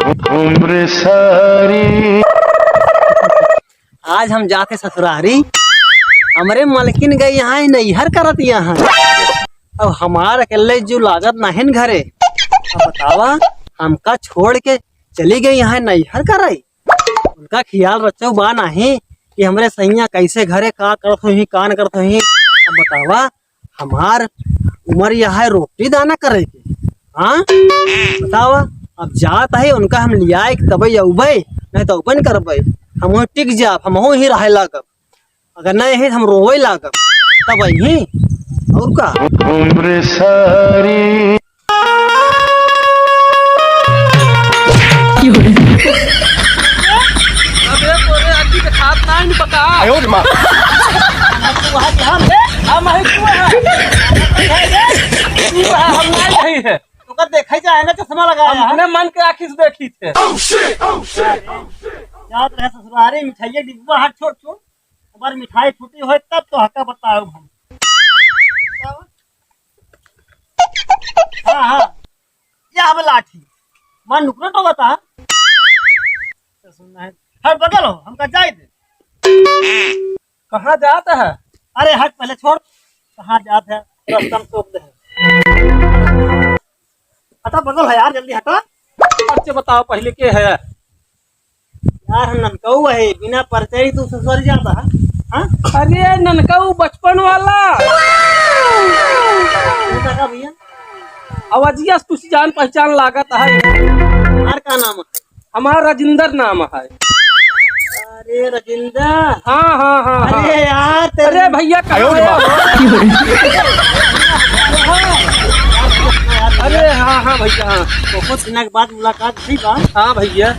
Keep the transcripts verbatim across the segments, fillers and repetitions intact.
उम्र सारी। आज हम जाते ससुरारी, हमरे मलकिन गई यहाँ नैहर करत यहाँ। अब हमार अकेले जो लागत नाहिन घरे। अब बतावा, हमका छोड़ के चली गई यहाँ नैहर करे। उनका ख्याल रचो बा नाही कि हमरे सैया कैसे घरे का करत होही, का न करत होही। अब बतावा, हमार उमर यह है रोटी दाना करे के। हाँ, बतावा, अब जात है उनका हम लियाए के तबे अउबे, नहीं तो अउबे न करबे। हम वहीं टिक जाब, हम वहीं रहे लागब। अगर नहीं है, हम रोवे लागब, तब अइहीं। और का? उम्र सारी। अबे तोरे आदमी के खात नाई न बका। आयो रे माँ। हम है, हम है, तू है। तू है, हम नहीं है। तोका देखै चाहे ना, चश्मा लगाया हम है। अपने मन के आँखी से देखी थे। जात रहे ससुरारी, मिठाइया डिब्बा हाथ छोड़ छोड़। अगर मिठाई छुट्टी होए तब तो हका बताओ हम। हाँ, हाँ। या अब लाठी। मन नुकरट होता। तो सुनना है। हट बगल हो, हमका जाए दे। कहाँ जात है? अरे हट पहले छोड़। कहाँ जात है? रस्ता में टोक दे। हटा बगल है यार, जल्दी हटा। पर्चे बताओ पहले के है? यार, हम ननकऊ है, बिना परिचय तू ससुर जाता है? हाँ? अरे, ननकऊ बचपन वाला। कौन सा का भैया? आवाजिया से कुछ जान पहचान लागत है। हमार का नाम है? हमार राजेंद्र नाम है। अरे, राजेंद्र। हाँ, हाँ, हाँ, हाँ। अरे यार, तेरे अरे भैया, कहाँ आयो हो? रे बाप। अरे हाँ, हाँ भैया, हाँ। बहुत दिनों के बाद मुलाकात भई बा। हाँ भैया।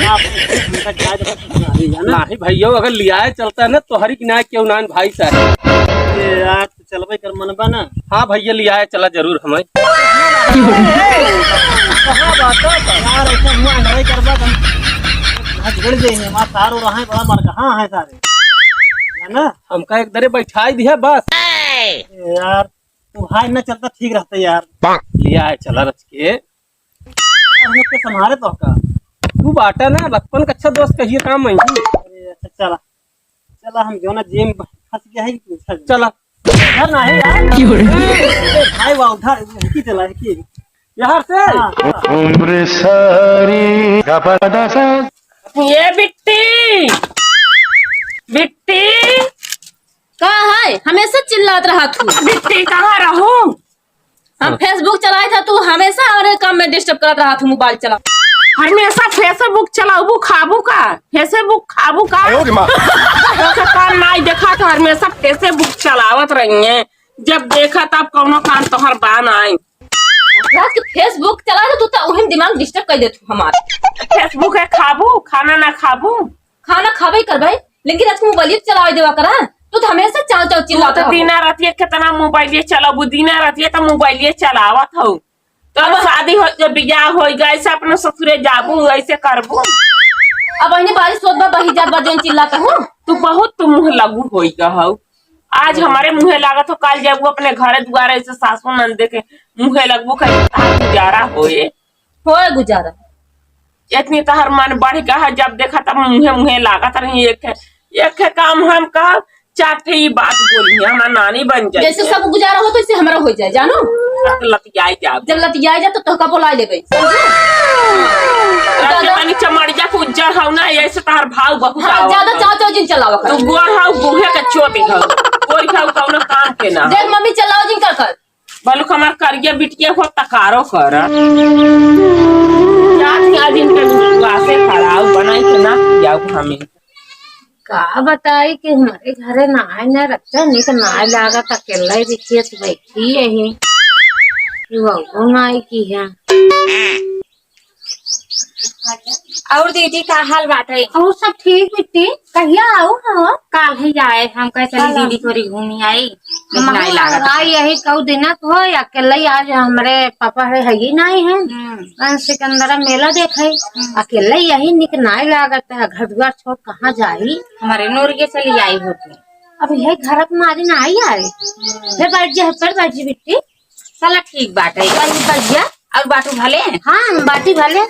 आप हमका जाए दे, बस नहीं जाना। नहीं भैया, अगर लियाए चलता है ना, तो हरी किनारे क्यों ना भाई साहब। अरे यार, तू चलबे कर मनबा ना। हाँ भैया, लियाए चला जरूर हमें। कहाँ बात है? यार, ऐसे मुँह अंडराई करबा, हम हाथ गड़ जाएंगे, हमारे सारो रहा है, बड़ा मर कहाँ है सारे, है ना? हमका एक दरे बैठाई दिया बस। ए यार, तू भाई ना चलता ठीक रहता यार। लियाए चला रच के। हम लोग के संभारे तो का? तू बाटा ना, बचपन का अच्छा दोस्त कहिए काम है। अरे अच्छा, चला, चला, हम जो ना जेब में फंस गया है कि पूछा जाए। चला। घर ना है यार। क्यों रे? ए, भाई, वाह, उधार, उनकी चला है कि? यहाँ से? हाँ, हाँ। उम्र सारी। ये बिट्टी, बिट्टी। का है? हमेशा चिल्लात रहत हूँ। बिट्टी, कहाँ रहूँ? हम हाँ। Facebook चलाइत ह, तू हमेशा हमरे काम में disturb करत रहत ह, mobile चला। हमेशा Facebook चलाबू, खाबू का? Facebook खाबू का? आयो रे माँ। तोके काम नाई देखा त हमेशा Facebook चलावत रही है। जब देखा तब कौनो काम तोहर बा नाई। रात के Facebook चला त तू त उही में दिमाग disturb कर देत हमार। Facebook है, खाबू, खाना ना खाबू? खाना खाबे करबे, लेकिन रात के मोबाइल चलावे देवा करा। तू तो हमेशा चाव चाव तू चिल्लात तो रहबो। दिना रातिया केतना मोबाइलिए चलाबू, दिना रातिया तो मोबाइलिए चलावत हऊ। तो अब शादी हो, जब बियाह हो गए, ऐसे अपने ससुरे जाबू, ऐसे करबू। अब अइने बारिश होत बा, बही जात बा, जौन चिल्लात हूँ। तू बहुत तू मुँह लगू होई गहऊ। आज हमारे मुँहे लागत हो, काल जाबू अपने घरे दुआरे, ऐसे सासू नंदे के मुँहे लगबू, कैसे तहार गुजारा होए। होए गुजारा। इतनी तहर मन बढ़ गया है, जब देखा तब मुँहे मुँहे लागत रही। एक, एक काम हम कहा, चार ठे ई बात बोली, हमार नानी बन जाए। जैसे सब गुजारा हो, तो इससे हमरा हो जाए, जानो? लतियाई जाब। जब लतियाई जाब, तो तोहका बोला लेबे, समझे? रात के तनी चमड़िया के उज्जर हऊ ना, ऐसे तहर भाव बहुत हाँ, आवत ज्यादा हऊ। चाव चाव जिन चलावा कर। तू गोर हऊ, बूढ़े के चोट हऊ। गोर हऊ, कौनो काम के ना। देख, मम्मी चलावा जिन कर कर। बलुक हमार करिया बिटिया हो तकारो कर। जात ही आज इनके विश्वासे खराब बनाई के ना खियाऊ हमें। का बताई कि हमारे घरे नाई ना रखता, नहीं तो नाई लागत, अकेला ही रिक्शे से बैठी यही। कि वो नाई की है। और दीदी का हाल बात है? और सब ठीक बिट्टी, कहिया आओ हो? काल ही आए, हम कहे चली काल दीदी आओ। थोड़ी घूमी आई, लेकिन हम आई लागत। आई यही कऊ दिना को हो, अकेले ही आज हमरे पापा है, है ही नहीं है। हम्म। कल सिकंदरा मेला देखे, हम्म। अकेले यही निक नाई लागत है, घर दुआर छोड़ कहाँ जाई? हमारे नोरिये चली आई होती। अब यही घर में आज नाई आए। हम्म। फिर बैठ जा, फिर बैठ जी बिट्टी। चला ठीक बात है, कल बैठ जा। और बाटू भले? हाँ, हम बाटी भले।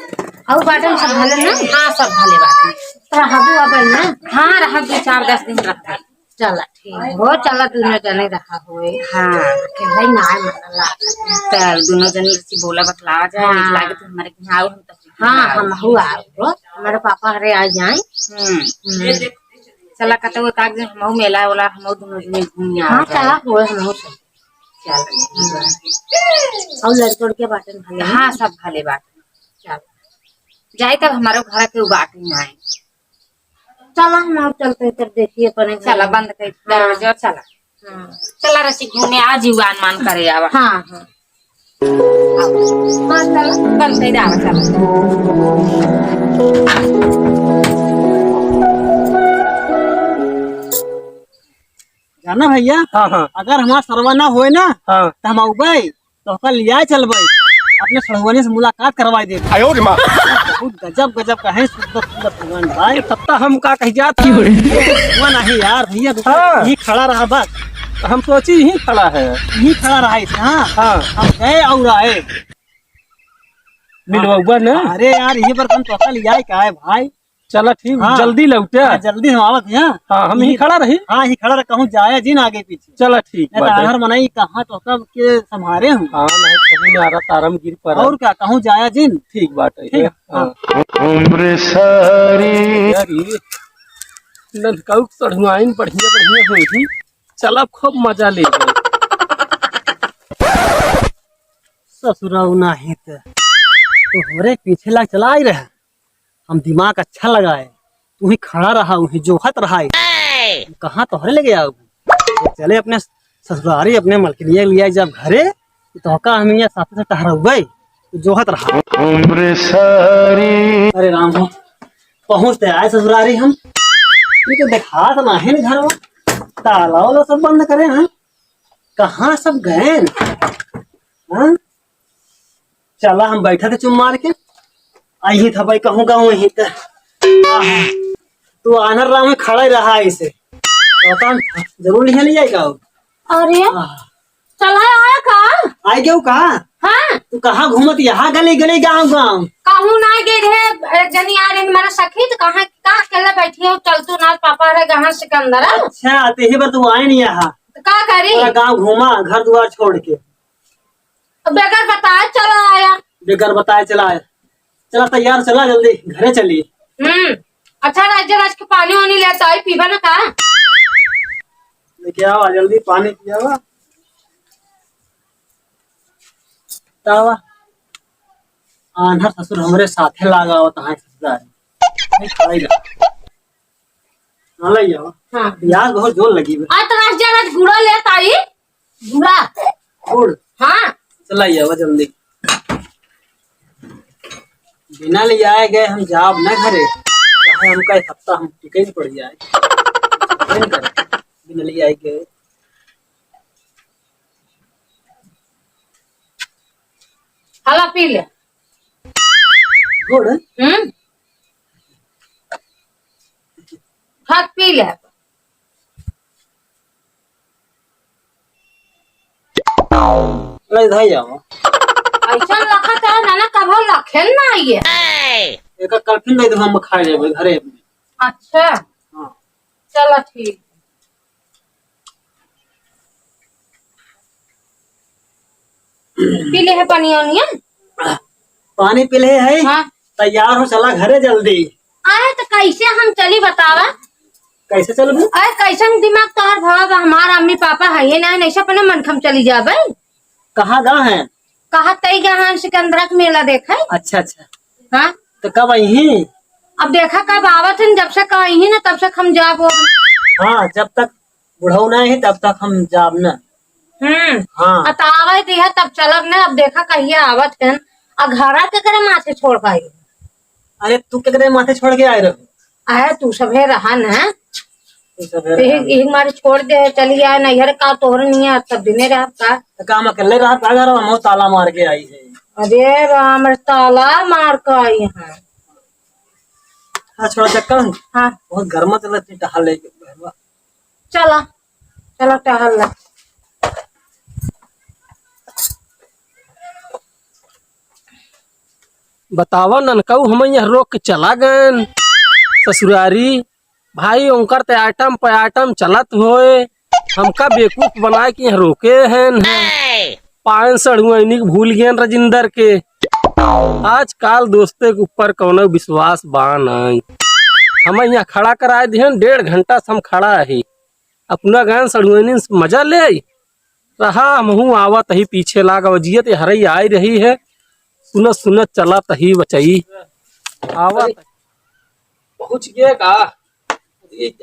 और बाटन सब भले ना? हाँ, सब भले बाटे। तो रहबू अब ना? हाँ, रहब, दो चार दस दिन रहब। चला ठीक हो, चला दुनो जने रहा होए। हाँ। अकेले ना आए मन लागत। तो दुनो जने से बोला बतलावा जाए, हाँ। नीक लागे तो हमारे के यहाँ आओ, हम तो हाँ, हम हुआ हो, हमारे पापा हरे आ जाए। हम्म। हम्म। चला कतौ एक आध दिन हमहू मेला वाला, हमहू दुनो जने घूम हाँ, आवा जाए। चला होए, हमहू सब। चल। और लड़के उड़के बाटन भले? हाँ, सब भले बाटन। चल। जाए तब हमारो घर के उ बाटे ना आए। चला, हम और चलते हैं, तब देखिए अपने घर चला, में। बंद कर हाँ। दरवाजा, चला। हाँ। चला रसी घूमे, आ जीव आन मान करे आवा। हाँ, हाँ। हाँ, चला, बंद कर दे, आवा, चला। जाना भैया, हाँ, हाँ। अगर हमार सरवा ना होए ना, हाँ। तो हम आउबे, तोहका लियाए चलबे अपने सड़ुआनी से मुलाकात करवाए देबे। आयो रे माँ। बहुत गजब गजब का है, सुंदर सुंदर सड़ुआन भाई। तब तो हम का कह जात ही। वो नहीं यार भैया, हाँ। यहीं खड़ा रहा बस। हम सोची यहीं खड़ा है। यहीं खड़ा रहा इसे, हाँ। हाँ। हम गए और आए। मिलवाउबा ना? अरे यार, ये बार हम तोहका लियाए का है भाई? चला ठीक, हाँ। जल्दी लौटे। हाँ, जल्दी हम आवत हैं, हाँ। हाँ, हम यहीं यहीं खड़ा रही। हाँ, यहीं खड़ा रह, कहूँ जाया जिन आगे पीछे। चला ठीक नहीं तो बाटे। आन्हर मनई कहाँ तो कब के संभारे हूँ। हाँ, नहीं, कहीं ना आ रहा, तारम गिर पड़ा। और का, कहूँ जाया जिन। ठीक बाटे। ठीक है, हाँ। हाँ। उम्र सारी। यार, ये नंदकाऊ सढ़ुआइन बढ़िया, बढ़िया होई थी। चला, खूब मजा ले गए। ससुरा उ नाही त, तो हमरे पीछे लाग चला आई रहे। हम दिमाग अच्छा लगाए, तू ही खड़ा रहा, वही जोहत रहा है। कहाँ तोहरे ले गया? चले अपने ससुरारी, अपने मलकिनिया लिया जब घरे, तो का हम यहाँ साथे से टहराउबे, तो जोहत रहा। उम्र सारी। अरे राम हो, पहुँचते आए ससुरारी हम, ये तो देखात नाही न घर में, ताला वाला सब बंद करे हैं। कहाँ सब गए? हाँ? चला, हम बैठा थे चुप मार के। आई ही था भाई, कहूँ गाँव ही था। आहा, तू आनर राम में खड़ा ही रहा ऐसे। तो काम था, जरूर नहीं ले जाएगा वो। अरे, आहा। चला आया का? आई गयो का? हाँ। तू कहाँ घूमत यहाँ गली गली गाँव गाँव? कहूँ ना गए रहे, एक जनी आ रही हमारे सखी, तो कहाँ का अकेले बैठी हो? चल तू ना, पापा रहे गहन सिकंदर। अच्छा, तो यही बार तू आए नहीं यहाँ। तो का करी? पूरा गाँव घूमा, घर दुआर छोड़ के। तो बेगर बताए चला आया। बेगर बताए चला आया। चला तैयार, चला जल्दी, घरे चली। हम्म। अच्छा, राज, राज के पानी वानी लेता आई, पीबा ना का? लेके आवा, जल्दी पानी पियावा। तावा। आन्हर ससुर हमरे साथे लागा होता है ससुराल। नहीं खाई ना। हाँ, ले जाओ। हाँ। यार, बहुत जोर लगी बे। आ, तो राज, राज गुड़ा लेता आई। गुड़ा। गुड़? हाँ। चला आवा जल्दी। बिना ले आए गए हम जाब ना घरे। चाहे हमका एक हफ्ता हम टिके ही पड़ जाए। बिना ले आए गए। हला पी ले। गुड़? हम्म। खा पी ले। ले धाई जाओ। ऐसा लखत है ना, ना कभो लखेन ना आइए। एक कल फिर दे दो, हम खा लेबे घरे में। अच्छा। हाँ। चला ठीक। पी ले है पानी ओनिया? पानी पी ले है? हाँ। तैयार हो, चला घरे जल्दी। अरे तो कैसे हम चली बतावा? कैसे चलबू? अरे कैसन दिमाग तोहर भवा बा? हमार अम्मी पापा है ये ना, ऐसे अपने मन खम चली जाबे। कहाँ गा है? कहाँ तई गा है, सिकंदरा के मेला देखे। अच्छा, अच्छा। हाँ। तो कब आई ही? अब देखा कब आवत हैं, जब से कही ही ना तब से हम जाब। हाँ, जब तक बुढ़ऊ ना है तब तक हम जाब ना। हम्म। हाँ। आ, त आवे दिहा तब चलब ना। अब देखा कहिया आवत हैं। आ घरा केकरे माथे छोड़ के आई? अरे तू केकरे माथे छोड़ के आए रहो? अरे तू सभे रहा ना। तू सभे रहा। यही, यही मारे छोड़ दे, चली आए नैहर का, तोहरे निया सब दिने रहब का? तो का हम अकेले रहब का घर में? ताला मार के आई है। अरे राम रे, ताला मार के आई हैं। हाँ, छोड़ा चक्कर। हाँ। बहुत गर्मा चलत है, टहल ले के घरवा। चला, चला टहल ला। बतावा ननकऊ, हमैं यहाँ रोक के चला गएन ससुरारी। भाई, उनकर ते आइटम पे आइटम चलत होए, हमका बेवकूफ बनाए के यहाँ रोके हैं। पाएन सड़ुआइनी के भूल गएन रजिंदर के। आजकाल दोस्ते के ऊपर कौनो विश्वास बा नाई। हमैं यहाँ खड़ा कराए दिहन, डेढ़ घंटा से हम खड़ा ही। अपना गएन सड़ुआइनी से मजा लेइ रहा, हमहूँ आवत ही पीछे लाग, अवजियत हरई आई रही है, सुनत सुनत चलत ही बचई। आवत पहुँच गए का? अरे,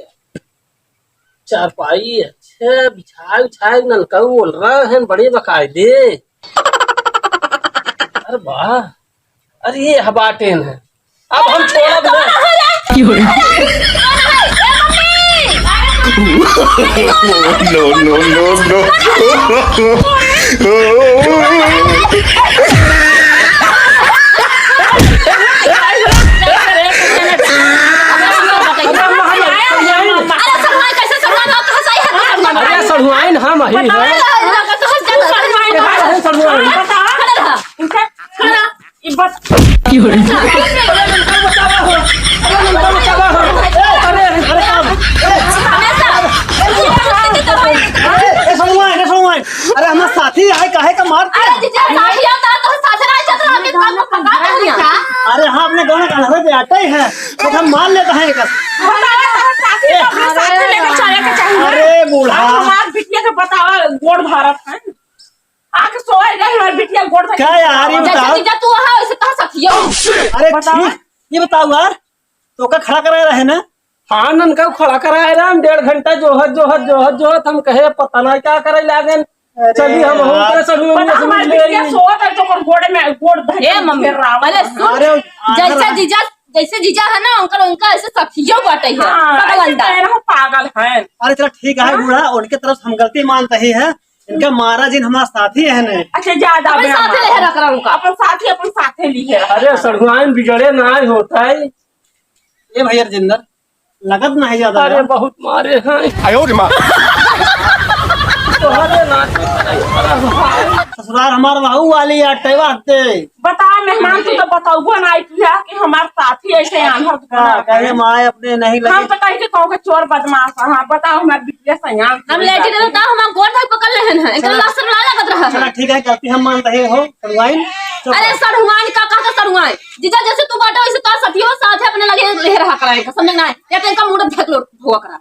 चारपाई अच्छे बिछाए उछाए, नलका ओल रहे हैं बड़े बकायदे। अरे वाह, अरे ये हबाटेन है, अब हम छोड़ब ना। No, no, no, no। अरे सड़ुआइन हम ही है। अरे सड़ुआइन। खड़ा रहा। इनका, खड़ा। ये बस। अरे, अरे, अरे, अरे, अरे, ए, ए, सड़ुआइन, ए, सड़ुआइन। अरे, हमार साथी आए, काहे का मारते? अरे, जीजा, साथी आता तो साथ रह जाता, अभी काम को भगा दे दिया। अरे, हाँ, अपने गाँव का घर पे आते ही है, तो हम मार लेता है एक। बतावा, तो साथी, अपने साथी लेके चले के चाहिए। अरे, बूढ़ा। अब हमार बिटिया के बतावा, गोड़ भारत है। आके सोए रहे हमार बिटिया गोड़ धर के। का यार, ये जैसे बताओ। जीजा तू वहाँ, वैसे तोहार सखियो। अरे बताओ। ठीक, ये बताओ यार, तोका खड़ा कराए रहे ना? हाँ, ननका खड़ा कराए रहे, हम डेढ़ घंटा जोहत, जोहत, जोहत, जोहत, हम कहे, "पता ना क्या करे लागेन।" अरे चली, हम यार। ओकरे से रूम में पता से हमार मिल बिटिया लेई। सोवत है, तो ओकर गोड़ में गोड़ धर ए के मम्मी, घेर रहा पहले है। सुन, अरे, जैसे आखिर जीजा, जैसे जीजा है ना, उनकर, उनका ऐसे सखियो बाटे है, हाँ, पागल ऐसे अंडा। कह रहा हूँ, पागल है। अरे चला ठीक है, हाँ? बूढ़ा, उनके तरफ से हम गलती मानते ही है। इनका मारा जिन हमार साथी है ने। अच्छा, ज्यादा अपने बे साथे हमारा। रहे रख रहा उनका। अपन साथी, अपन साथे ली है। अरे, सड़ुआइन बिगड़े नाहीं होत है। ए भैया रजिंदर, लगत नाहीं ज्यादा अरे, है। बहुत मारे हैं। आयो रे माँ। तोहरे नाते। ससुरार हमार बहू वाली अट्टे बाते। बता मेहमान, तू तो बताउबो नाहीं किया कि हमार साथी ऐसे आन्हर हाँ, कहे माय अपने नहीं लगे। हम तो कहीं के कहूँ के चोर बदमाश, हाँ, बताओ हमार बिटिया सयान हम लेटी रहल, तब हमार गोड़ धर पकड़ लेहन है, इनका चला। लाज शर्म ना लागत रहा है। चला, ठीक है, गलती हम मान रहे हो, सड़ुआइन। चुप अरे रहो। सड़ुआइन का कहता सड़ुआइन? जीजा जैसे तू बाटा वैसे तोर सथियो साथ है, अपने लगे ले रहा कराए का, समझ ना आए? या तो इनका मूड फेंक लो, धोआ करा।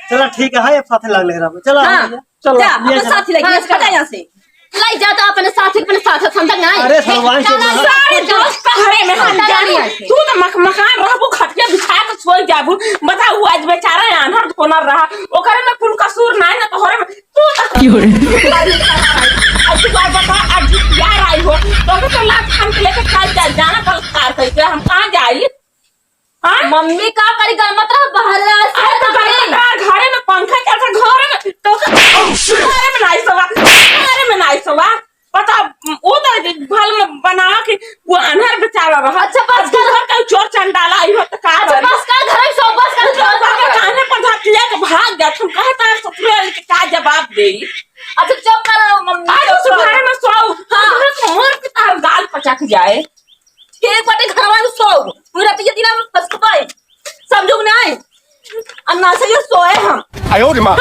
चला, ठीक है, अब साथे लाग ले रहा। चला, हाँ। भैया। चलो, जा, ले अपन चलो। साथी लगी, हाँ, हटा चलो। यहाँ से। लाई जा तो अपने साथी, अपने साथ, समझ ना आए? अरे, सड़ुआइन, चुप रहो। सारे दोस्त पहरे में हम हटा जानी। नहीं आए। तू तो मक-, मकान रहबू, खटिया बिछा के सोई जाबू। बताओ, आज बेचारा आन्हर धोनर रहा, ओकरे में कुल कसूर नाहीं ना, तोहरे में, तू तो क्यों रे? अब तू बात बता, आज यार आई हो, तो भी तो लात खान के लेके चल जा, जाना बलात्कार करके, हम कहाँ जाई? हाँ? मम्मी का करी, गल मत रह, बहला से अरे तो ना करी। गल मत रह, घरे में पंखा चलता, घरे में तो घरे में नाहीं सोवा, घरे में नाहीं सोवा। पता, वो तो भल में बनावा कि वो आन्हर बेचारा रहा। अच्छा, बस कर। घर का चोर चंडाला आई हो तो का अच्छा, करी? बस कर, घर में सो, बस कर, तो घर का कान्हे पर धर लिया के भाग जा, तुम कहे तार ससुरे वाले के का जवाब दे? अच्छा, चुप कर, मम्मी, आज चुप उस कर। घर में सो, हाँ। तुम्हें तो मोर के तार गाल पचक जाए। ठीक बाटे, घरवा में सो। पूरा तो ये दिना में फंस के पाई। समझो कि नाहीं? आ ना से ये सोए हम। आयो रे माँ।